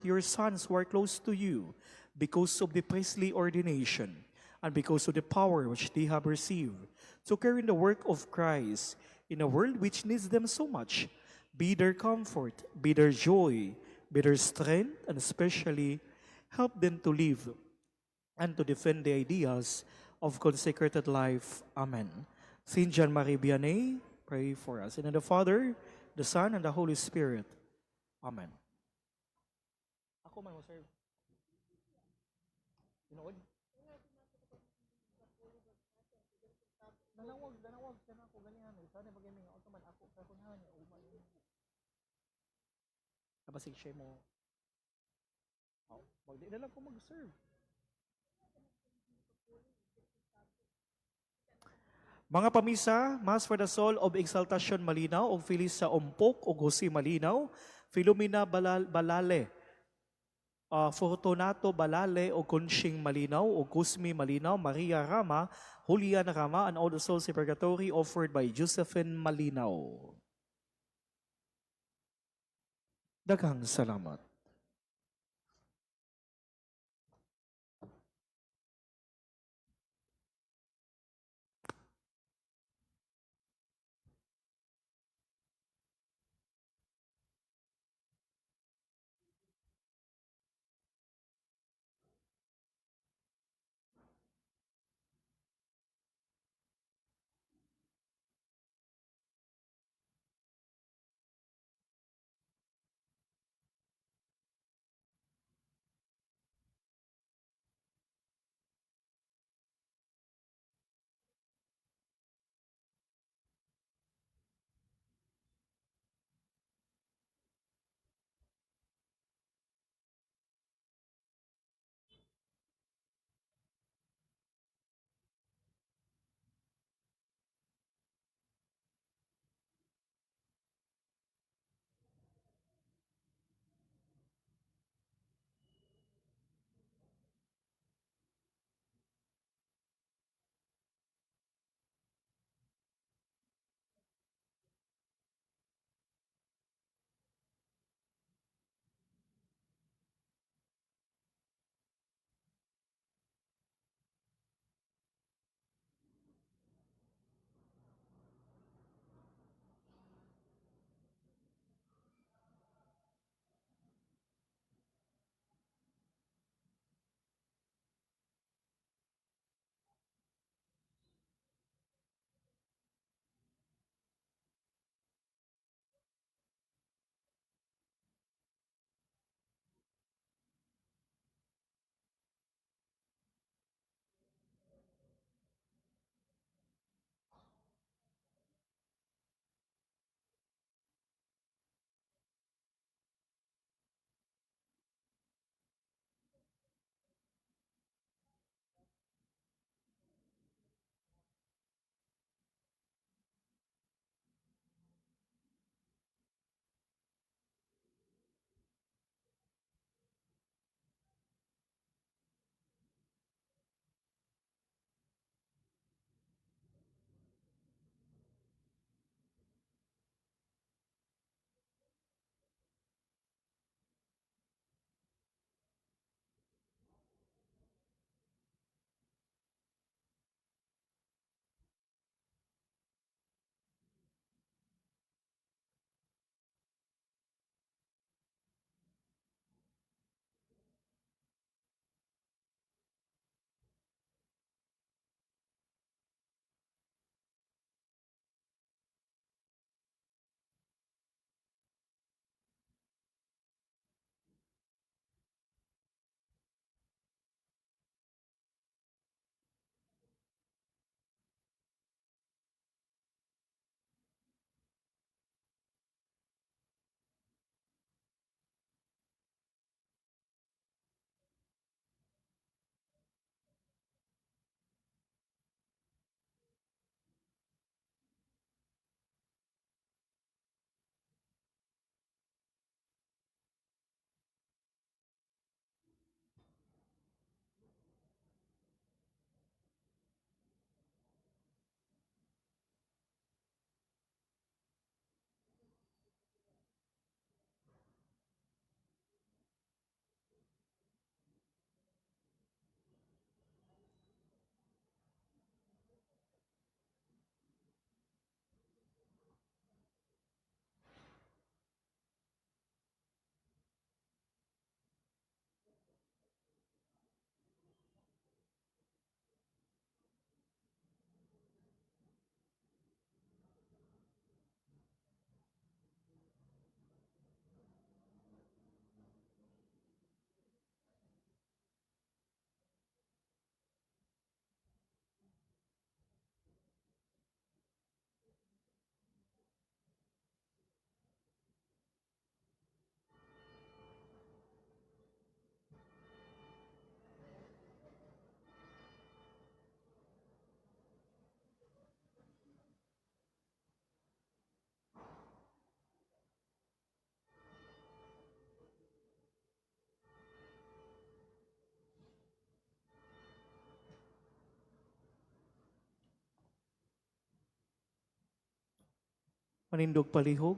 Your sons who are close to you because of the priestly ordination and because of the power which they have received to carry the work of Christ in a world which needs them so much. Be their comfort, be their joy, be their strength, and especially help them to live and to defend the ideas of consecrated life. Amen. Saint John Marie Vianney, pray for us. In the name of the Father, the Son, and the Holy Spirit. Amen. Ako man mo serve. Tinuod? Nanawag, nanawag siya na ako ganihan. Sana pag nga ako man ako ka kunahan niya ugma. Kabasig siya mo. Oh, magdi na lang ko mag-serve. Mga pamisa, Mass for the Soul of Exaltation Malinaw og Felisa Umpok og Jose Malinaw, Filomena Balale, Fortunato Balale o Conching Malinaw o Cosme Malinaw, Maria Rama, Julian Rama, and all the souls in purgatory, offered by Josephine Malinaw. Daghang salamat. Manindog palihog.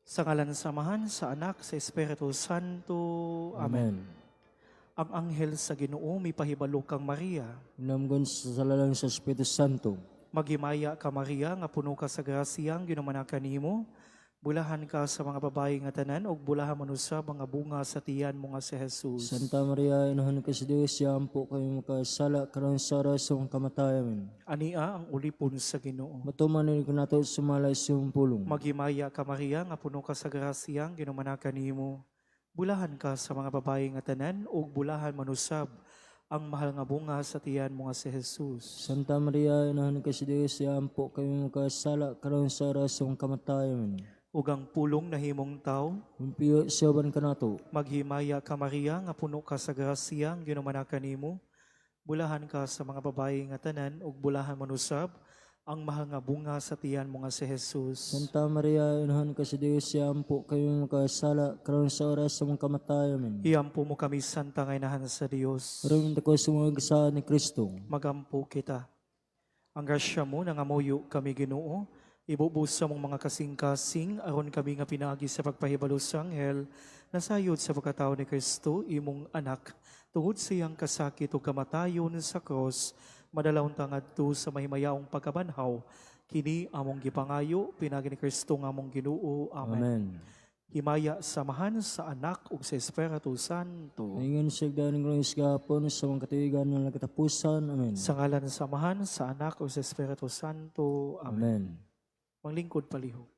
Sa ngalan sa Amahan, sa Anak, sa Espiritu Santo. Amen. Amen. Ang anghel sa Ginoo mipahibalo kang Maria. Hinamgon sa salalang sa Espiritu Santo. Maghimaya ka, Maria, nga puno ka sa grasya, ang Ginoo kanimo. Bulahan ka sa mga babae nga tanan ug bulahan man usab ang bunga sa tiyan mo nga si Jesus. Santa Maria, Inahan ka sa Diyos, ampo kami makasala, karon sa oras sa among kamatayon. Ania ang ulipon sa Ginoo. Matuman ni kanato sumala sa iyong pulong. Maghimaya ka, Maria, nga puno ka sa grasya, ang Ginoo kanimo. Bulahan ka sa mga babae nga tanan ug bulahan man usab ang mahal nga bunga sa tiyan mo nga si Jesus. Santa Maria, Inahan ka sa Diyos, ampo kami makasala, karon sa oras sa among kamatayon. Ug ang pulong nahimong tawo. Humpiyo siya ban kanato. Maghimaya ka, Maria, nga puno ka sa grasya, ang Ginoo kanimo. Bulahan ka sa mga babae nga tanan ug bulahan man usab ang mahal nga bunga sa tiyan mo nga si Jesus. Santa Maria, Inahan ka sa Diyos, ampo kami makasala, karon sa oras sa among kamatayon. Iampo mo kami, Santa nga Inahan sa Dios. Aron ko sa mga gasa ni Kristo. Magampo kita. Ang grasya mo nangamuyo kami, Ginoo, ibubus sa mong mga kasing-kasing aron kami nga pinaagi sa pagpahibalo sa anghel nasayod sa pagkatao ni Kristo imong anak tungod sa iyang kasakit ug kamatayon sa cross madalawon ta ngadto sa mahimayaong pagkabanhaw. Kini among gipangayo pinaagi ni Kristo nga among Ginoo. Amen. Amen. Himaya sa Amahan, sa Anak ug sa Espiritu Santo. Ingon sa igdaning ng gapon sa mga katuigan ng katapusan. Amen. Sa ngalan sa Amahan, sa Anak ug sa Espiritu Santo. Amen. Amen. Manglingkod palihog.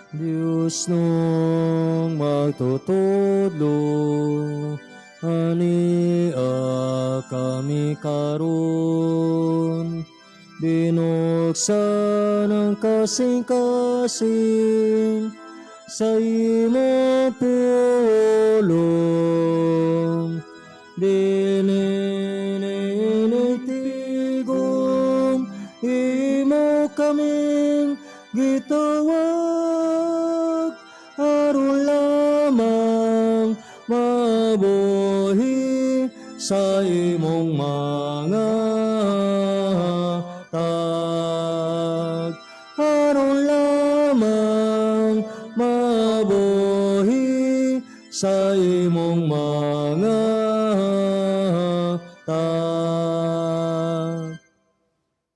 Diyos nung magtutudlo, ania kami karon. Binuksan ang kasing-kasing sa imong pulong. Dininitigom, imo kaming gitawag, aron lamang mabuhi sa imong mga tag. Aron lamang mabuhi sa imong mga tag.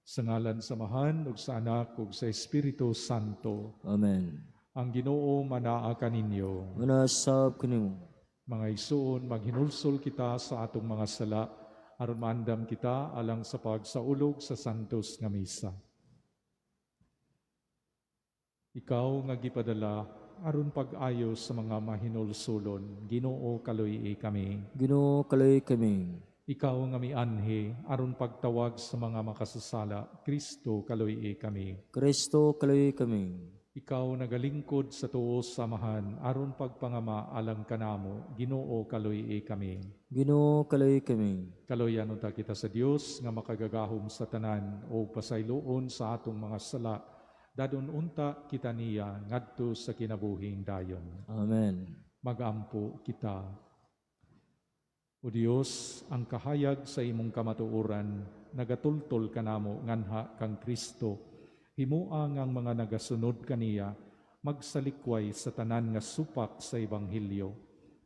Sa ngalan sa Amahan ug sa Anak ug sa Espiritu Santo. Amen. Ang Ginoo manaa kaninyo. Manasab kanimo. Mga igsuon, maghinulsol kita sa atong mga sala aron maandam kita alang sa pagsaulog sa santos nga misa. Ikaw nga gipadala aron pag-ayo sa mga mahinulsulon, Ginoo, kaluy-i kami. Ginoo, kaluoy kami. Ikaw nga mianhi aron pagtawag sa mga makasasala, Kristo, kaluy-i kami. Kristo, kaluoy kami. Ikaw nagalingkod sa tuo sa Amahan aron pagpangama alang kanamo, Ginoo, kaluy-i kami. Ginoo, kaluoy kami. Kaluyan unta kita sa Dios nga makagagahom sa tanan o pasayloon sa atong mga sala. Dadon unta kita niya ngadto sa kinabuhing dayon. Amen. Magampo kita. O Dios, ang kahayag sa imong kamatuoran, nagatultol kanamo nganha kang Kristo. Himua nga ang mga nagasunod kaniya magsalikway sa tanan nga supak sa ebanghelyo.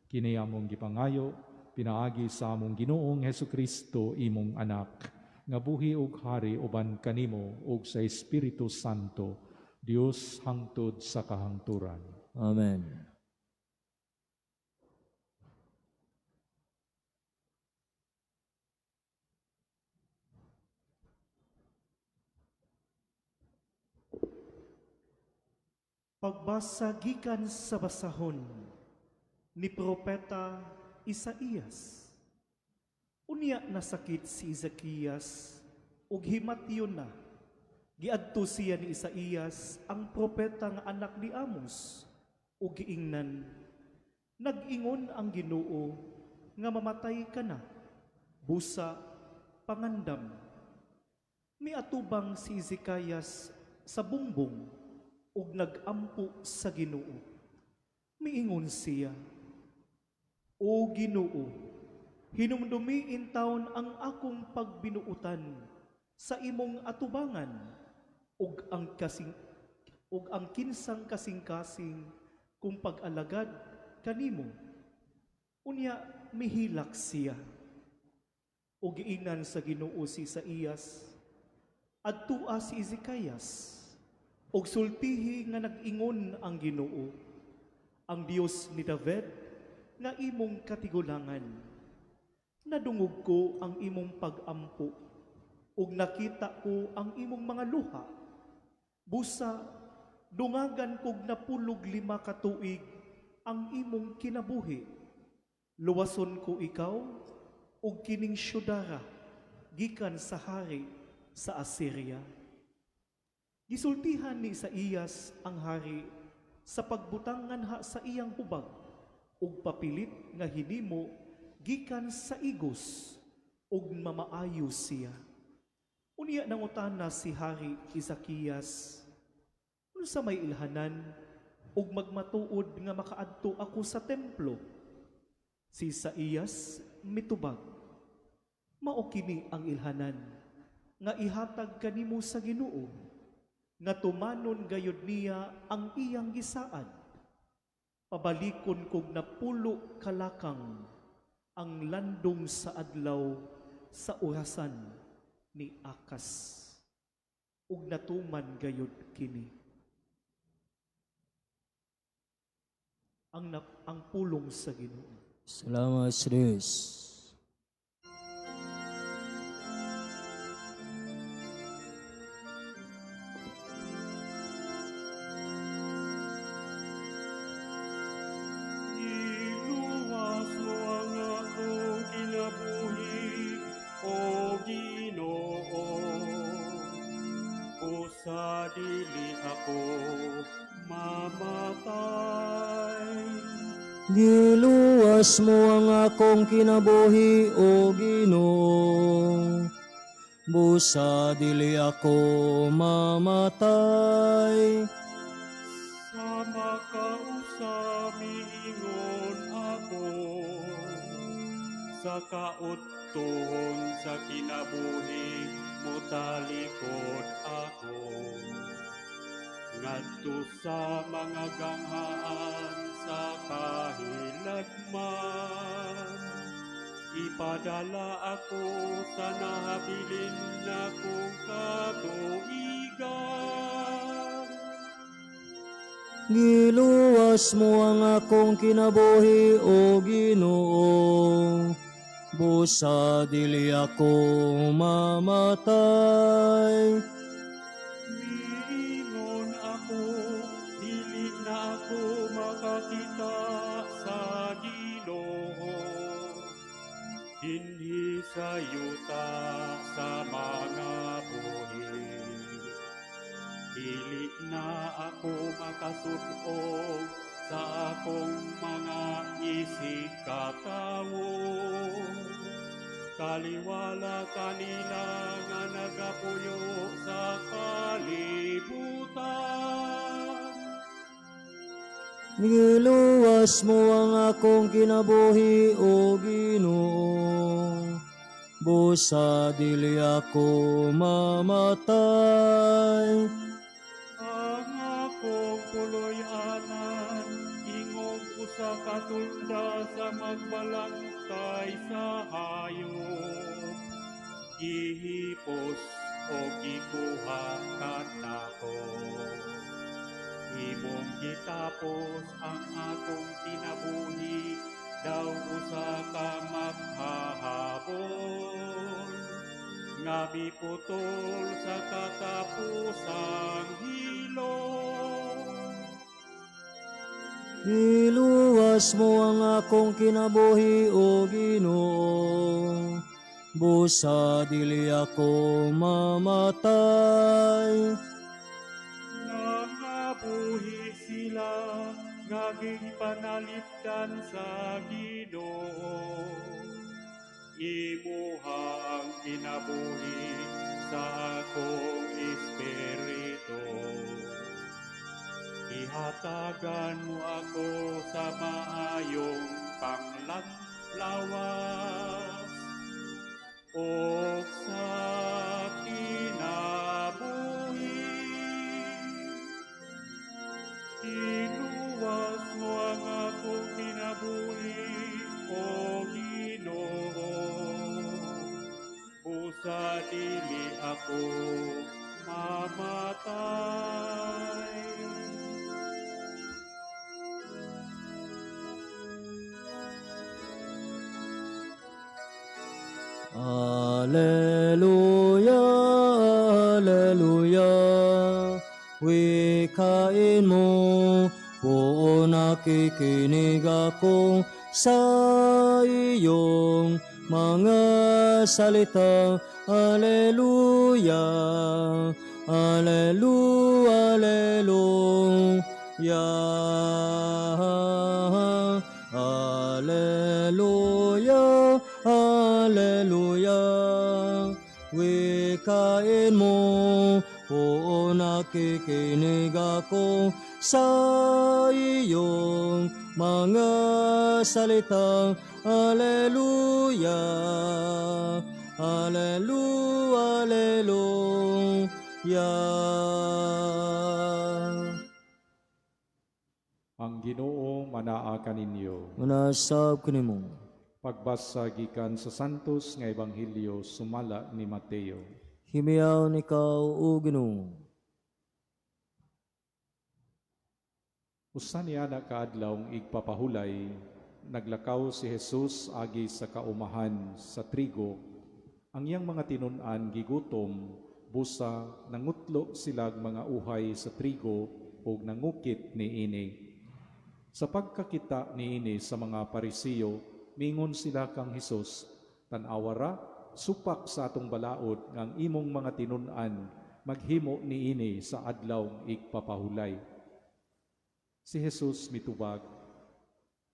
Kini among gipangayo pinaagi sa among Ginoong Hesukristo, imong anak, nga buhi ug hari uban kanimo ug sa Espiritu Santo, Dios hangtod sa kahangturan. Amen. Pagbasa gikan sa basahon ni Propeta Isaías. Unya nasakit si Ezekias ug himatyon na. Giadto siya ni Isaías ang propeta nga anak ni Amos ug giingnan, nag-ingon ang Ginoo nga mamatay ka na, busa pangandam. Miatubang si Ezekias sa bungbong ug nagampo sa Ginoo. Miingon siya, O Ginoo, hinumdumi intawon ang akong pagbinuutan sa imong atubangan ug ang kinsang kasing-kasing kung pag-alagad kanimo. Unya mihilak siya. Ug giingnan sa Ginoo si Isaías, adtua si Ezekias, ug sultihi nga nag-ingon ang Ginoo, ang Dios ni David nga imong katigulangan. Nadungog ko ang imong pag-ampo, ug nakita ko ang imong mga luha. Busa, dungagan kog 95 ka tuig ang imong kinabuhi. Luwason ko ikaw ug kining syudara gikan sa hari sa Assyria. Gisultihan ni Isaías ang hari sa pagbutang nganha sa iyang hubag ug papilit nga hinimo gikan sa igos ug mamaayo siya. Unya nangutana si Hari Ezekias, unsa may ilhanan ug magmatuod nga makaadto ako sa templo? Si Isaías mitubag, mao kini ang ilhanan nga ihatag kanimo sa Ginoo, nga tumanon gayud niya ang iyang gisaad. Pabalikon kog 10 kalakang ang landong sa adlaw sa orasan ni Akas. Ug natuman gayud kini. Ang pulong sa Ginoo. Salamat sa Diyos. Giluwas mo ang akong kinabuhi, O Ginoo. Busa dili ako mamatay. Sa makausa miingon ako, sa kaudtohon sa kinabuhi motalikod ako. Ngadto sa mga ganghaan sa kahiladman, ipadala ako sa nahabilin nakong katuigan. Giluwas mo ang akong kinabuhi, O Ginoo. Busa dili ako mamatay. Miingon ako, dili na ako makakita sa Ginoo. Dinhi sa yuta sa mga buhi. Dili na ako makasud-og sa akong mga isigkatawo. Taliwala kanila nga nagapuyo sa kalibutan. Giluwas mo ang akong kinabuhi, O Ginoo. Busa dili ako mamatay. Ang akong puloy-anan, ingog usa ka tolda sa magbalangkay sa hayop. Gihipos o gikuha kanako. Imong gitapos ang akong kinabuhi, daw usa ka maghahabol nga miputol sa katapusang hilom. Giluwas mo ang akong kinabuhi, O Ginoo. Busa dili ako mamatay. Nangabuhi sila nga gipanalipdan sa Ginoo. Imuha ang kinabuhi sa akong espiritu. Ihatagan mo ako sa maayong panglawas o sa kinabuhi. Iluwas mo ang akong kinabuhi, O Ginoo. Busa dili ako mamatay. Alleluia, Alleluia. Wikain mo, oo, nakikinig ako sa iyong mga salita. Alleluia, Alleluia, Alleluia. Alleluia, Alleluia. Wikain mo, oo, nakikinig ako sa iyong mga salita. Alleluia, Alleluia, Alleluia. Ang Ginoo manaa kaninyo. Manaa sab kanimo. Pagbasa gikan sa Santos nga Ebanghelyo sumala ni Mateo. Himayaon ikaw, O Ginoo. Usa niana ka adlaw igpapahulay, naglakaw si Jesus agi sa kaumahan sa trigo. Ang iyang mga tinun-an gigutom, busa nangutlo silag mga uhay sa trigo ug nangukit niini. Sa pagkakita niini sa mga Parisiyo, mingon sila kang Hesus, "Tan-awa ra, supak sa atong balaod nga ang imong mga tinun-an maghimo niini sa adlaw igpapahulay." Si Jesus mitubag,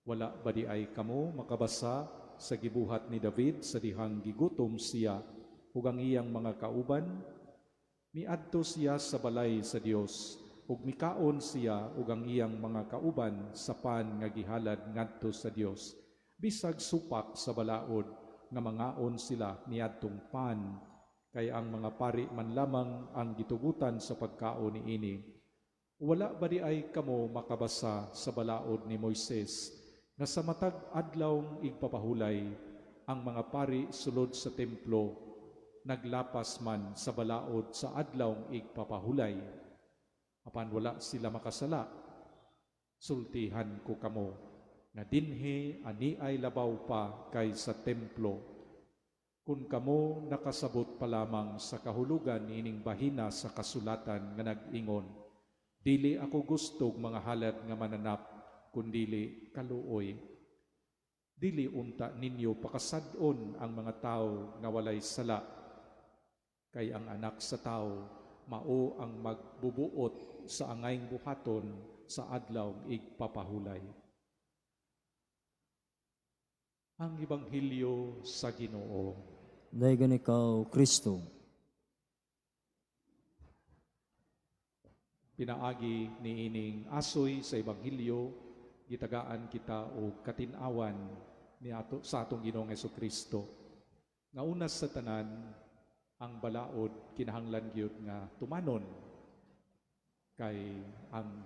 Wala ba diay kamo makabasa sa gibuhat ni David sa dihang gigutom siya ug ang iyang mga kauban? Miadto siya sa balay sa Dios ug mikaon siya ug ang iyang mga kauban sa pan nga gihalad ngadto sa Dios, bisag supak sa balaod nga mangaon sila niadtong pan, kay ang mga pari man lamang ang gitugutan sa pagkaon niini. Wala ba diay kamo makabasa sa balaod ni Moises nga sa matag adlawng igpapahulay ang mga pari sulod sa templo naglapas man sa balaod sa adlawng igpapahulay, apan wala sila makasala? Sultihan ko kamo nga dinhi aniay labaw pa kaysa templo. Kung kamo nakasabot pa lamang sa kahulugan niining bahina sa kasulatan nga nag-ingon, 'Dili ako gustog mga halad nga mananap, kundili kaluoy,' dili unta ninyo pakasad-on ang mga tawo nga walay sala, kay ang Anak sa Tawo mao ang magbubuot sa angayng buhaton sa adlaw igpapahulay." Ang Ebanghelyo sa Ginoo. Daygon ikaw, Kristo. Pinaagi niining asoy sa Ebanghelyo, gitagaan kita og katin-awan ni ato sa atong Ginoong Kristo. Nga una sa tanan, ang balaod kinahanglan gyud nga tumanon, kay ang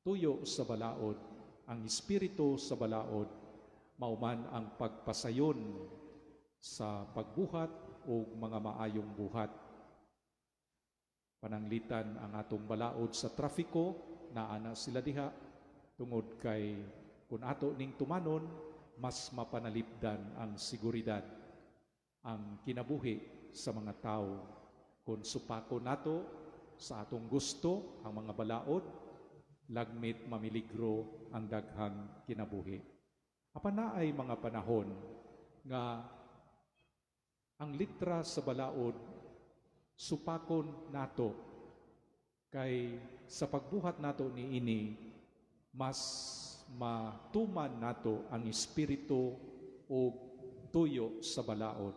tuyo sa balaod, ang espiritu sa balaod, mauman ang pagpasayon sa pagbuhat o mga maayong buhat. Pananglitan ang atong balaod sa trafiko, naana sila diha, tungod kay kung ato ning tumanon, mas mapanalipdan ang seguridad, ang kinabuhi sa mga tao. Kung supako nato sa atong gusto ang mga balaod, lagmit mamiligro ang daghang kinabuhi. Apan naay mga panahon nga ang litra sa balaod supakon nato, kay sa pagbuhat nato niini mas matuman nato ang espiritu o tuyo sa balaod.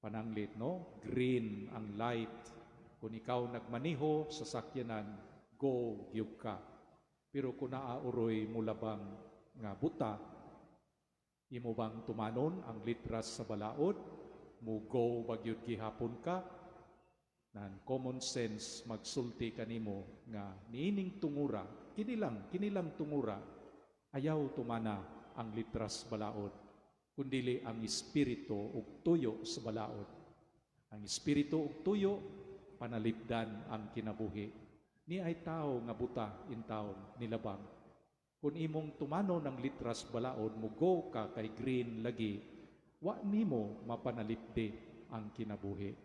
Pananglit, no? Green ang light. Kung ikaw nagmaniho sa sakyanan, go gyud ka. Pero kung naa uroy mulabang nga buta, imo bang tumanon ang litras sa balaod? Mo go ba gyud gihapon ka? Nan common sense magsulti kanimo nga niining tungura, kinilang tungura, ayaw tumana ang litras balaod, kundili ang espiritu ug tuyo sa balaod. Ang espiritu ug tuyo panalipdan ang kinabuhi. Ni ay tao nga buta in town nilabang. Kung imong tumano ng litras balaod, mugo ka kay green lagi, wa nimo mapanalipdi ang kinabuhi.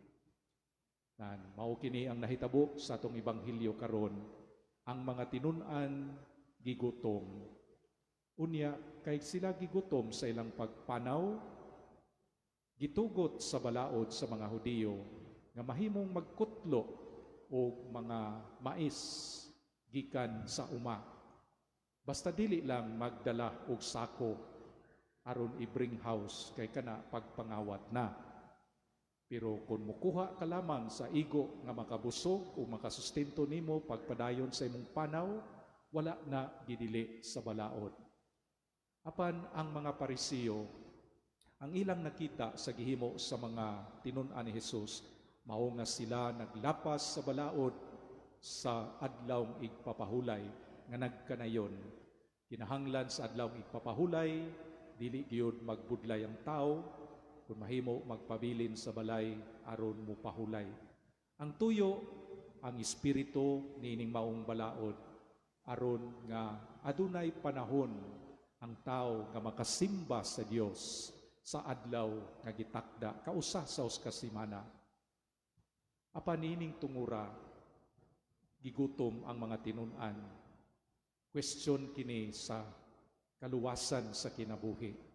Nan mao kini ang nahitabo sa atong ebanghelyo karon, ang mga tinun-an gigutom. Unya kay sila gigutom sa ilang pagpanaw, gitugot sa balaod sa mga Hudiyo nga mahimong magkutlo og mga mais gikan sa uma. Basta dili lang magdala og sako aron i-bring house kay kana pagpangawat na. Pero kung mukuha ka lamang sa igo nga makabusog o makasustento nimo pagpadayon sa imong panaw, wala na gidili sa balaod. Apan ang mga Parisiyo, ang ilang nakita sa gihimo sa mga tinun-an ni Jesus, mao nga sila naglapas sa balaod sa adlawng igpapahulay nga nagkanayon. Kinahanglan sa adlawng igpapahulay, dili gyud magbudlay ang tao, kung mahimo magpabilin sa balay aron mopahulay. Ang tuyo, ang espiritu niining maong balaod, aron nga adunay panahon ang tao nga makasimba sa Dios sa adlaw nga gitakda kausa sa usa ka semana. Apan niining tungura, gigutom ang mga tinun-an. Question kini sa kaluwasan sa kinabuhi.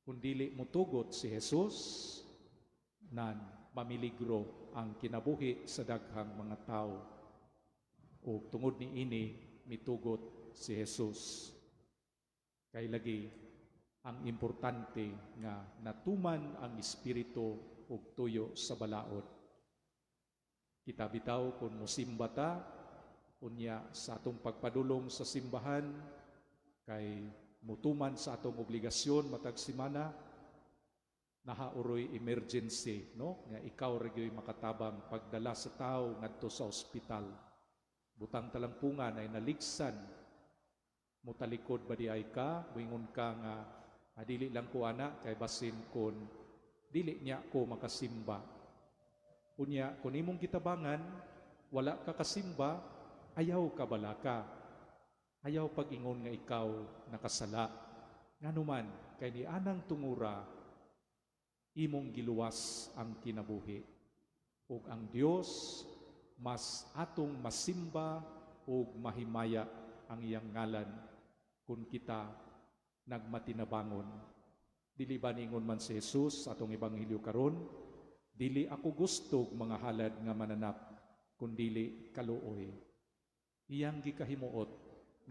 Kung dili motugot si Jesus, nan mamiligro ang kinabuhi sa daghang mga tao. O tungod ni ini, mitugot si Jesus. Kay lagi ang importante nga natuman ang espiritu ug tuyo sa balaod. Kita bitaw kung musimba ta, unya sa atong pagpadulong sa simbahan, kay mutuman sa atong obligasyon matag semana, naha uroy emergency, no, nga ikaw ra gyud makatabang pagdala sa tawo ngadto sa ospital. Butang talampungan ay naligsan, mutalikod ba diay ka, muingon ka nga dili lang ko ana kay basin kon dili niya ko makasimba. Unya kun imong gitabangan wala ka kasimba, ayaw ka balaka. Ayaw pag-ingon nga ikaw nakasala. Nganuman kay ni anang tungura imong giluwas ang kinabuhi. Ug ang Dios mas atong masimba ug mahimaya ang iyang ngalan kung kita nagmatinabangon. Dili ba ningon man si Jesus sa atong ebanghelyo karon, dili ako gusto og mga halad nga mananap, kundili kaluoy. Iyang gikahimuot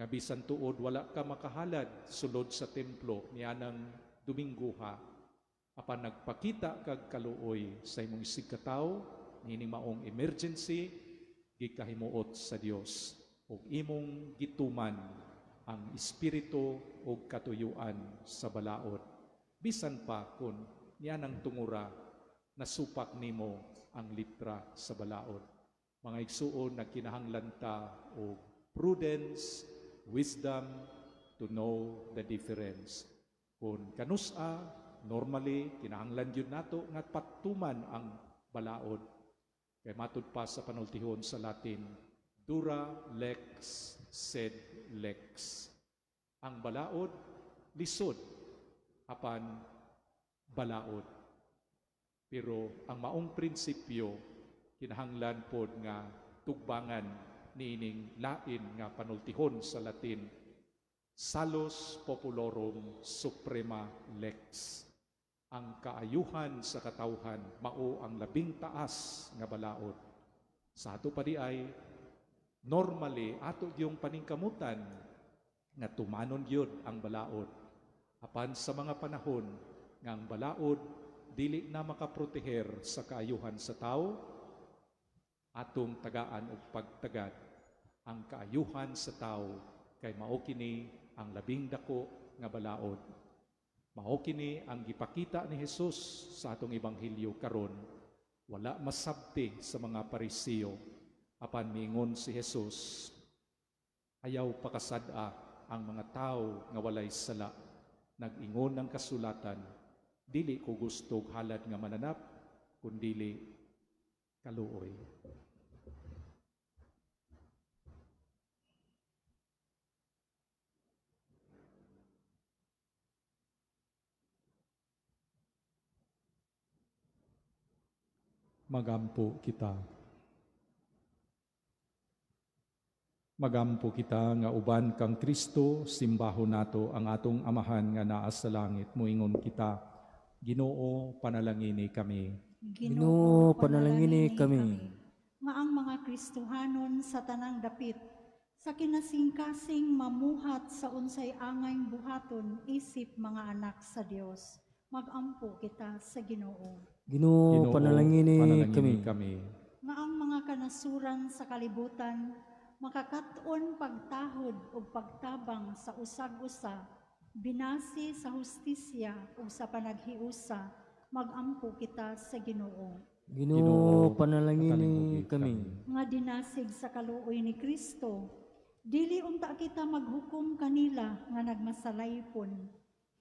nga bisan tuod wala ka makahalad sulod sa templo nianang Dominguha, apan nagpakita kag kaluoy sa imong isigkatawo niining maong emergency, gikahimuot sa Dios ug imong gituman ang espiritu ug katuyuan sa balaod, bisan pa kun nianang tungura nasupak nimo ang litra sa balaod. Mga igsuon, nagkinahanglan ta og prudence, wisdom to know the difference. Kung kanus-a, normally kinahanglan gyud nato nga patuman ang balaod. Kay matud pa sa panultihon sa Latin, dura lex sed lex. Ang balaod lisod apan balaod. Pero ang maong prinsipyo kinahanglan pod nga tugbangan niining lain nga panultihon sa Latin, salus populorum suprema lex. Ang kaayuhan sa katawhan mao ang labing taas nga balaod. Sa ato pa di ay normally ato gyung paningkamutan nga tumanon gyud ang balaod. Apan sa mga panahon nga ang balaod dili na makaproteher sa kaayuhan sa tao, atong tagaan og pagtagad ang kaayuhan sa tao kay mao kini ang labing dako nga balaod. Mao kini ang gipakita ni Jesus sa atong ebanghelyo karon. Wala masabti sa mga Pariseo, apan miingon si Jesus, ayaw pakasad-a ang mga tao nga walay sala. Nag-ingon ang kasulatan, dili ko gusto og halad nga mananap, kundili kaluoy. Magampo kita. Magampo kita nga uban kang Kristo, simbahon nato ang atong Amahan nga naa sa langit. Muingon kita, Ginoo, panalangini kami. Ginoo, panalangini kami. Nga ang mga Kristohanon sa tanang dapit, sa kinasingkasing mamuhat sa unsay angay buhaton isip mga anak sa Dios. Magampo kita sa Ginoo. Ginoo, panalangini panalangini kami. kami. Nga ang mga kanasuran sa kalibutan makakat-on pagtahod ug pagtabang sa usag-usa, binasi sa hustisya ug sa panaghiusa, magampo kita sa Ginoo. Ginoo, panalangini kami. Nga dinasig sa kaluoy ni Kristo, dili unta kita maghukom kanila nga nagmasalaypon.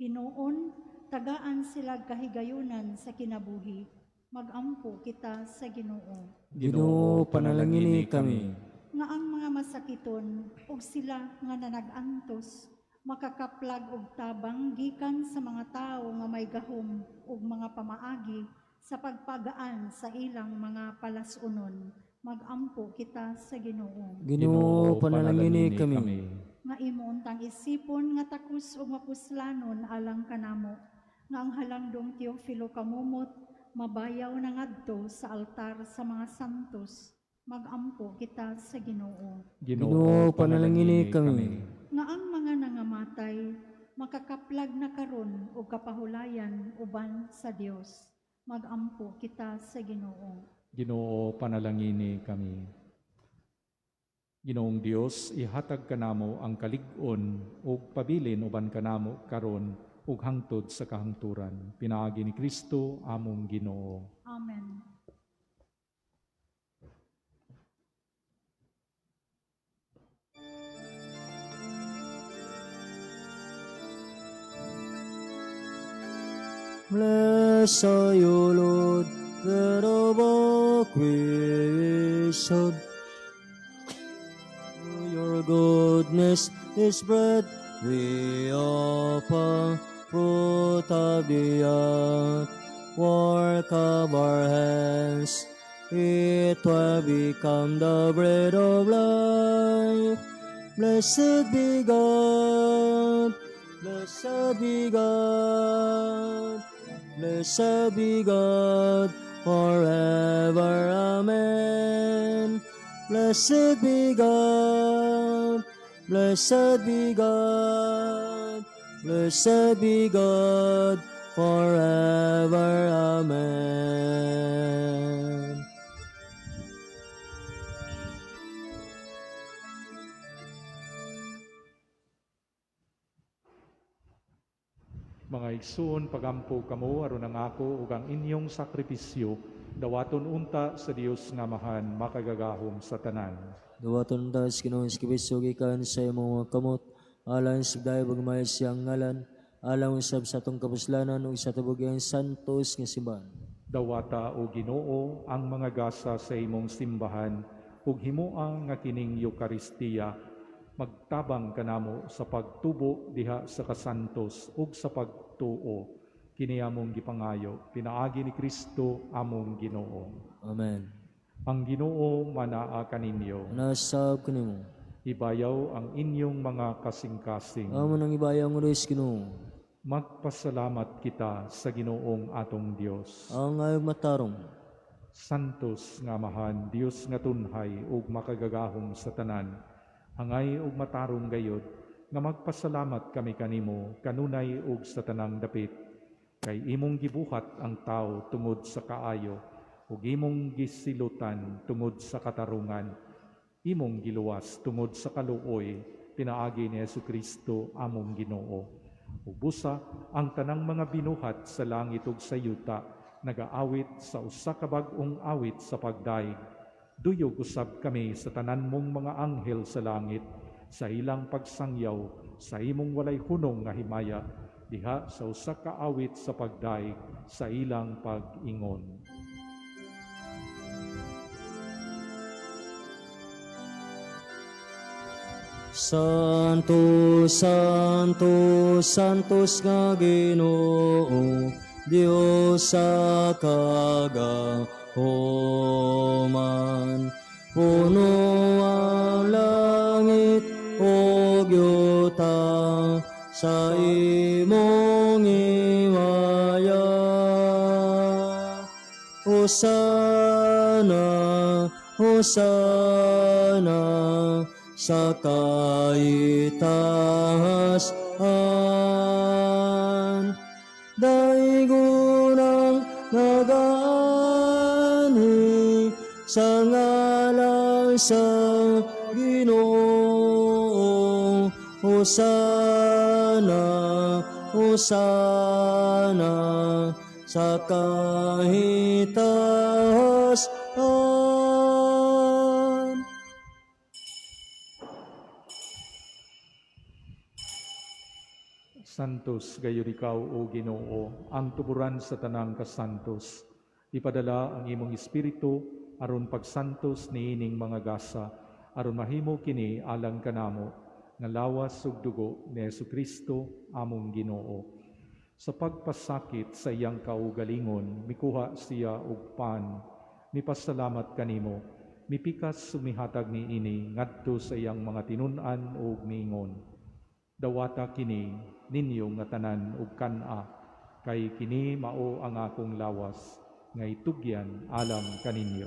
Hinuon, tagaan sila kahigayunan sa kinabuhi. Magampo kita sa Ginoo. Ginoo, panalangini kami. Nga ang mga masakiton ug sila nga nanag-antos makakaplag og tabang gikan sa mga tawo nga may gahom ug mga pamaagi sa pagpagaan sa ilang mga palasunon. Magampo kita sa Ginoo. Ginoo, panalangini kami. Nga imo untang isipon nga takos ug mapuslanon alang kanamo, nga ang halangdong Teofilo kamumot mabayaw na ngadto sa altar sa mga santos. Magampo kita sa Ginoo. Ginoo, panalangini kami. Nga ang mga nangamatay Makakaplag na karon og kapahulayan uban sa Dios. Magampo kita sa Ginoo. Ginoo, panalangini kami. Ginoong Dios, ihatag kanamo ang kalig-on ug pabilin uban kanamo karon ug hangtod sa kahangturan. Pinaagi ni Kristo among Ginoo. Amen. Bless you, Lord, the of all creation. Your goodness is bread, we offer fruit of the earth, work of our hands. It will become the bread of life. Blessed be God, blessed be God, blessed be God forever. Amen. Blessed be God, blessed be God, blessed be God forever. Amen. Mga igsoon, pagampo kamo aron ang ako ug ang inyong sakripisyo dawaton unta sa Dios nga Amahan makagagahom sa tanan. Dawaton ta sa Ginoong Kristo gikan sa imong mga kamot, alang sa dayeg ug siyang ngalan, alang usab sa atong kapuslanan ug sa tibuok iyang santos nga simbahan. Dawata o Ginoo ang mga gasa sa imong simbahan ug himoa nga kining Eukaristiya magtabang kanamo sa pagtubo diha sa kasantos ug sa pagtuo kini among gipangayo pinaagi ni Kristo among Ginoo. Amen. Ang Ginoo manaa kaninyo. Nasab kanimo. Ibayaw ang inyong mga kasing-kasing. Amo nang ibayaw ang oras Ginoo. Magpasalamat kita sa Ginoong atong Dios. Ang ayog matarong. Santos nga Amahan, Dios nga tunhay ug makagagahom sa tanan. Angay ug matarong gayod nga magpasalamat kami kanimo kanunay ug sa tanang dapit. Kay imong gibuhat ang tao tungod sa kaayo ug imong gisilutan tungod sa katarungan. Imong giluwas tungod sa kaluoy pinaagi ni Hesukristo among Ginoo. Ug busa ang tanang mga binuhat sa langit ug sa yuta nagaawit sa usa ka bag-ong awit sa pagdaig. Duyog usab kami sa tanan mong mga anghel sa langit sa ilang pagsangyaw sa imong walay hunong nga himaya diha sa usa ka awit sa pagdaig sa ilang pag-ingon. Santo, Santo, Santos nga Ginoo, Dios sa kagahoman. Puno ang langit ug yuta sa imong himaya. Hosana, Hosana, sa kaitahasan. Daigunang nagaani sa ngalan sa Ginoo. Hosana, Hosana, sa kahitahasan. Santos gayud ikaw o Ginoo, ang tuburan sa tanang kasantos. Ipadala ang imong espiritu aron pagsantos niining mga gasa, aron mahimo kini alang kanamo nga lawas ug dugo ni Hesukristo among Ginoo. Sa pagpasakit sa iyang kaugalingon, mikuha siya og pan, mipasalamat kanimo, mipikas sumihatag niini ngadto sa iyang mga tinun-an ug miingon. Dawata kini ninyo nga tanan ug kan-a, kay kini mao ang akong lawas nga itugyan alang kaninyo.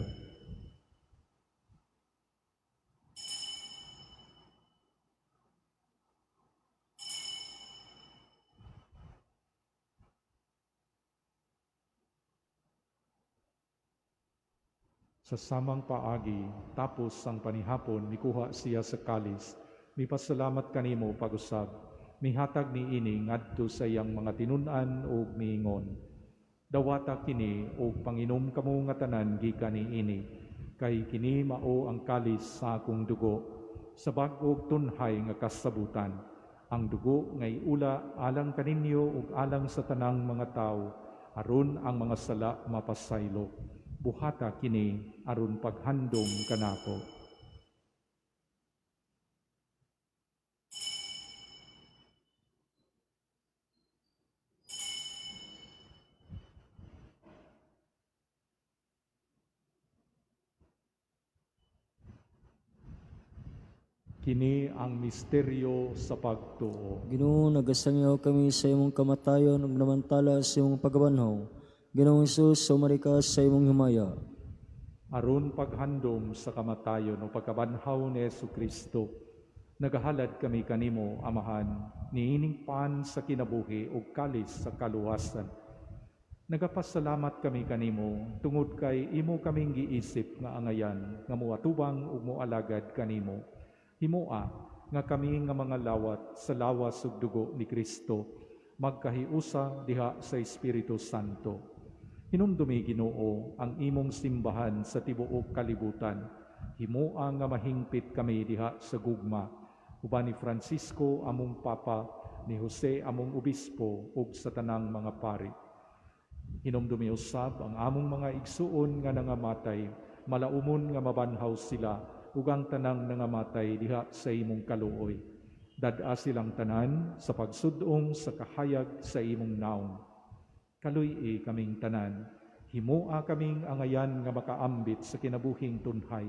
Sa samang paagi, tapos ang panihapon, mikuha siya sa kalis, mipasalamat kanimo pag-usab, mihatag niini ngadto sa iyang mga tinun-an ug miingon: Dawata kini ug panginom kamo nga tanan gikan niini, kay kini mao ang kalis sa akong dugo, sa bag-ong tunhay nga kasabutan, ang dugo nga iula alang kaninyo ug alang sa tanang mga tawo, aron ang mga sala mapasaylo. Buhata kini aron paghandom kanako. Kini ang misteryo sa pagtuo. Ginoo, nagasangyaw kami sa imong kamatayon ug namantala sa imong pagkabanhaw. Ginoong Hesus, sumari ka sa imong himaya. Aron paghandom sa kamatayon o pagkabanhaw ni Hesukristo, nagahalad kami kanimo, Amahan, niining pan sa kinabuhi ug kalis sa kaluwasan. Nagapasalamat kami kanimo tungod kay imo kaming giisip nga angayan nga moatubang ug moalagad kanimo. Himoa nga kami nga mga lawat sa lawas ug dugo ni Kristo magkahiusa diha sa Espiritu Santo. Hinumdumi, Ginoo, ang imong simbahan sa tibuok kalibutan. Himoa nga mahingpit kami diha sa gugma, uban ni Francisco among Papa, ni Jose among Obispo, ug sa tanang mga pari. Hinumdumi usab ang among mga igsuon nga nangamatay, malaumon nga mabanhaw sila, ug ang tanang nangamatay diha sa imong kaluoy. Dad-a silang tanan sa pagsud-ong sa kahayag sa imong naong. Kaluy-i kaming tanan, himoa kaming angayan nga makaambit sa kinabuhing tunhay,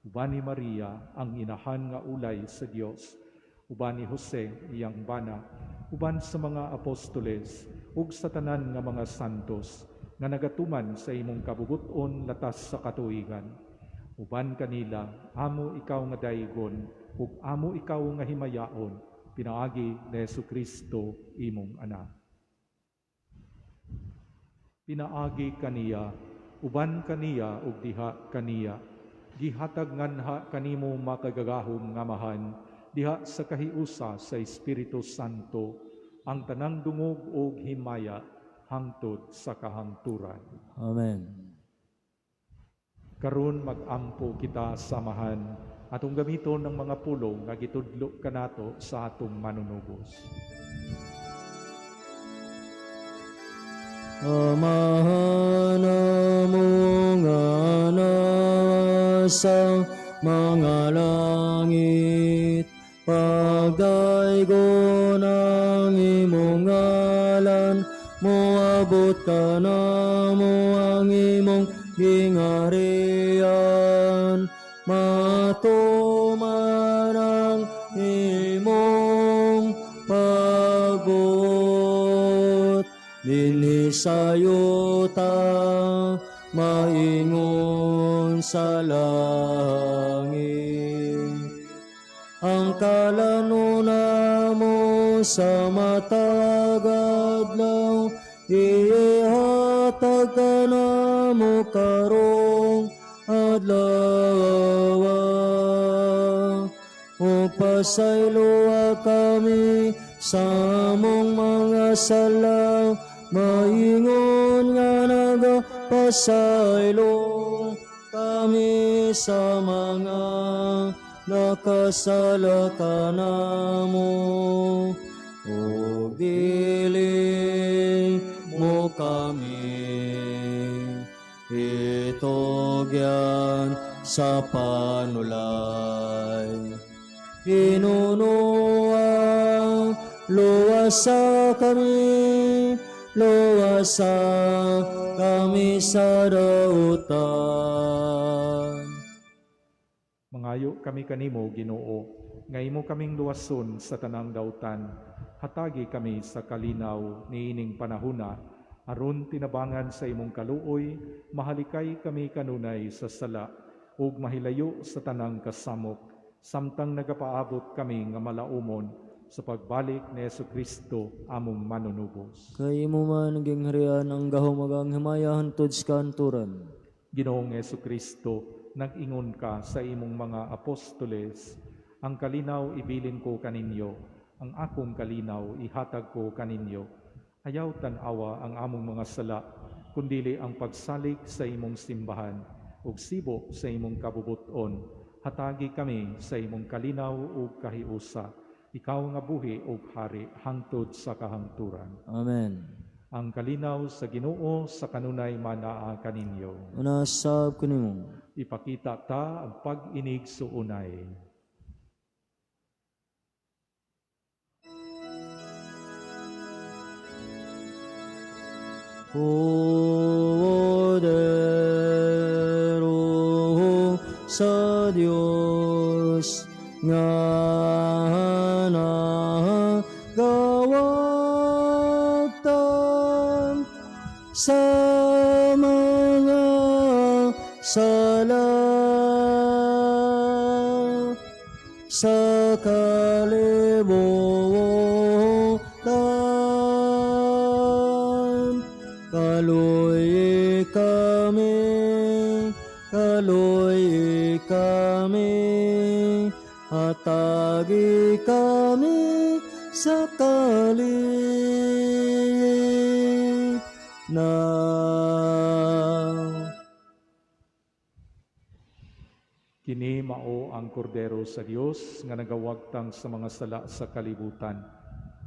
uban ni Maria ang inahan nga ulay sa Dios, uban ni Jose iyang bana, uban sa mga apostoles ug sa tanan nga mga santos nga nagatuman sa imong kabubut-on latas sa katuigan. Uban kanila, amo ikaw nga daygon ug amo ikaw nga himayaon, pinaagi ni Hesukristo imong anak. Pinaagi kaniya, uban kaniya ug diha kaniya, gihatag nganha kanimo makagagahom nga Amahan, diha sa kahiusa sa Espiritu Santo, ang tanang dungog ug himaya hangtod sa kahangturan. Amen. Karon mag-ampo kita sa Amahan, atong gamiton ang mga pulong nga gitudlo kanato sa atong manunubos. Amahan among nasa mga langit, pagdaygon ang imong ngalan, moabot ka namo ang imong gingharian, matuman ang imong pagbuot dinhi sa yuta, maingon sa langit. Ang kalanuna mo sa matag adlaw, ihatag kanamo karong adlaw. Ug pasayloa kami sa among mga sala, maingon nga nagapasaylo kami sa mga nakasala kanamo. Ug dili mo kami itugyan sa panulay. Hinunoa, luwasa kami, luwasa kami sa dautan. Mangayo kami kanimo, Ginoo, nga imo kaming luwason sa tanang dautan. Hatagi kami sa kalinaw niining panahuna, aron tinabangan sa imong kaluoy, mahalikay kami kanunay sa sala, ug mahilayo sa tanang kasamok, samtang nagapaabot kami nga malaumon sa pagbalik ni Hesukristo among manunubos. Kay imo man ang gingharian, ang gahom ug ang himaya hantod sa kahanturan. Ginoong Hesukristo, nag-ingon ka sa imong mga apostoles, ang kalinaw ibilin ko kaninyo, ang akong kalinaw ihatag ko kaninyo. Ayaw tan-awa ang among mga sala, kundili ang pagsalig sa imong simbahan, ug sibo sa imong kabubuton. Hatagi kami sa imong kalinaw ug kahiusa. Ikaw nga buhi ug hari hangtod sa kahangturan. Amen. Ang kalinaw sa Ginoo sa kanunay manaa kaninyo. Una sab kanimo. Ipakita ta ang pag-inig suunay. Poder sa Dios nga nagawagtang sa mga sala sa kalibutan. Kaluoyi kami, kaluoyi kami, hatagi kami sa kalinaw. Kini mao ang kordero sa Dios nga nagawagtang sa mga sala sa kalibutan.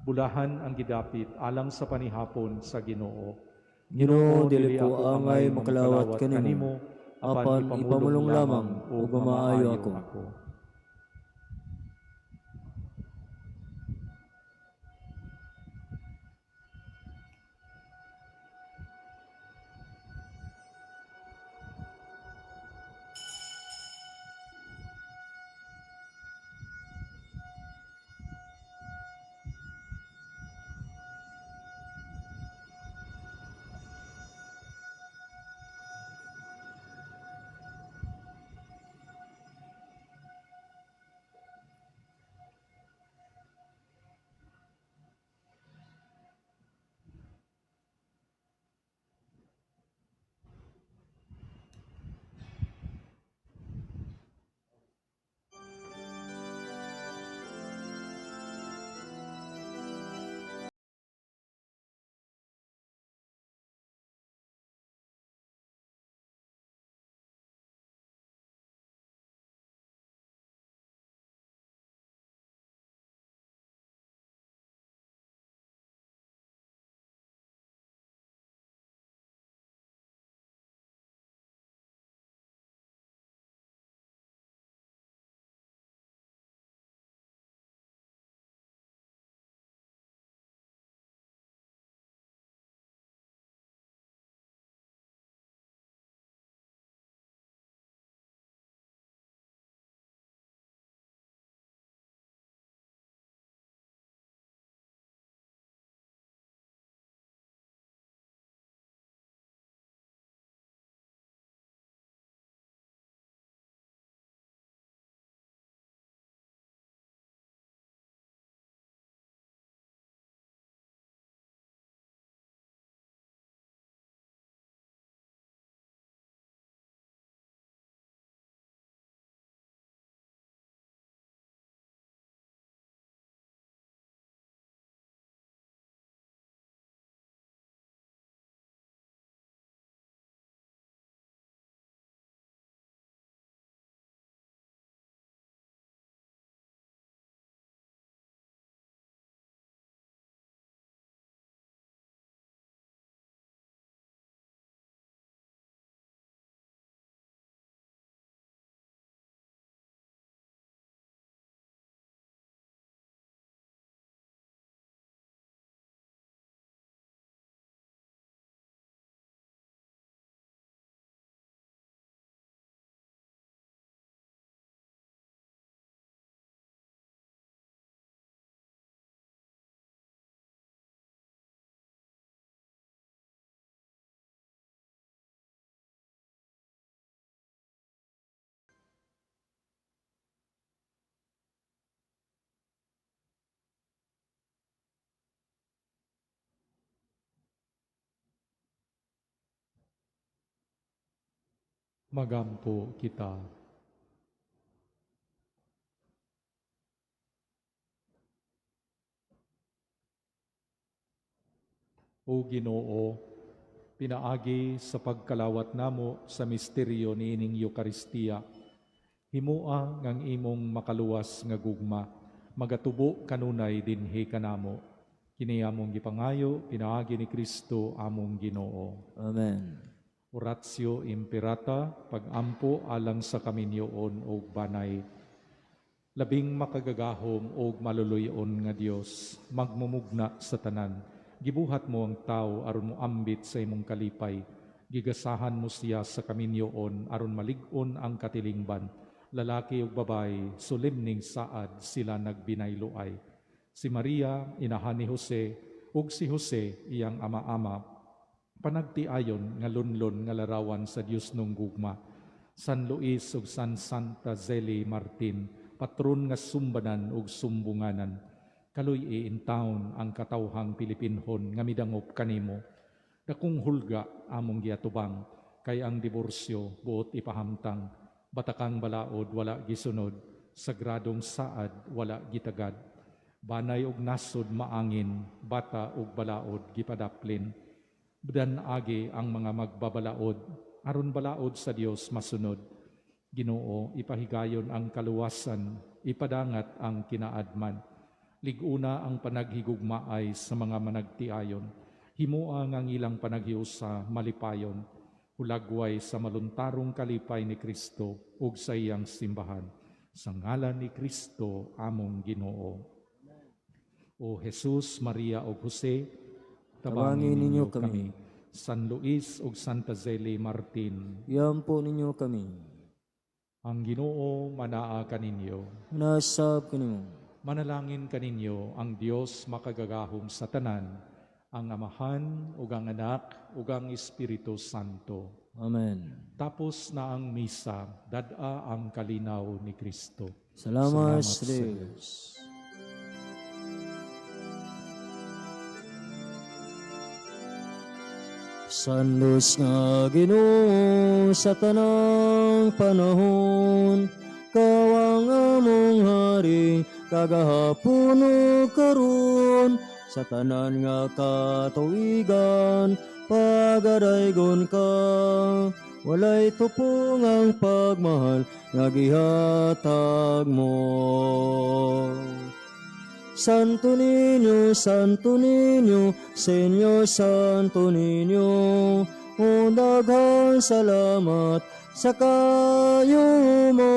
Bulahan ang gidapit alang sa panihapon sa Ginoo. Ginoo, dili ko angay makalawat kanimo, apan ipamulong lamang ug mamaayo ako. Magampo kita. O Ginoo, pinaagi sa pagkalawat namo sa misteryo niining Eukaristiya, himua ngang imong makaluwas nga gugma, magatubo kanunay dinhi kanamo. Kini among gipangayo, pinaagi ni Kristo among Ginoo. Amen. Oratio Imperata, pagampo alang sa kaminyoon og banay. Labing makagagahom og maluluyon nga Dios, magmumugna sa tanan. Gibuhat mo ang tao aron moambit sa imong kalipay. Gigasahan mo siya sa kaminyoon aron malig-on ang katilingban. Lalaki ug babae, solemning saad sila nagbinayloay. Si Maria, inahan ni Jose, ug si Jose, iyang ama-ama, panagtiayon nga lunlon nga larawan sa Dios nung gugma. San Luis ug San Santa Zeli Martin, patron nga sumbanan ug sumbunganan. Kaluy-i in town ang katawhang Pilipinhon nga midangop kanimo. Dakong hulga among giatubang, kay ang diborsyo buot ipahamtang. Batakang balaod wala gisunod, sagradong saad wala gitagad. Banay og nasod maangin, bata og balaod gipadaplin. Dan agi ang mga magbabalaod, aron balaod sa Dios masunod. Ginoo, ipahigayon ang kaluwasan, ipadangat ang kinaadman. Liguna ang panaghigugmaay sa mga managtiayon. Himua ang ilang panaghiusa malipayon. Hulagway sa maluntarong kalipay ni Kristo ug sa iyang simbahan. Sa ngalan ni Kristo among Ginoo. O Jesus, Maria ug Jose, tabangin ninyo kami. San Luis ug Santa Zeli Martin, Iampo ninyo kami. Ang Ginoo manaa kaninyo. Nasab kanimo. Manalangin kaninyo ang Dios makagagahom sa tanan, ang Amahan ug ang Anak ug ang Espiritu Santo. Amen. Tapos na ang misa, dad-a ang kalinaw ni Kristo. Salamat sa Diyos. Sandos nga Ginoo sa tanang panahon, kawang among hari kagahapon ug karon, sa tanan nga katuigan pagadaygon ka. Walay tupong ang pagmahal nga gihatag mo. Santo Niño, Santo Niño, Señor Santo Niño, o daghang salamat sa kayo mo.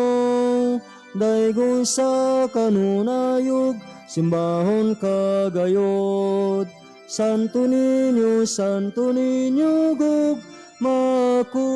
Daygon sa kanunayog, simbahon kagayod. Santo Niño, gugma ko.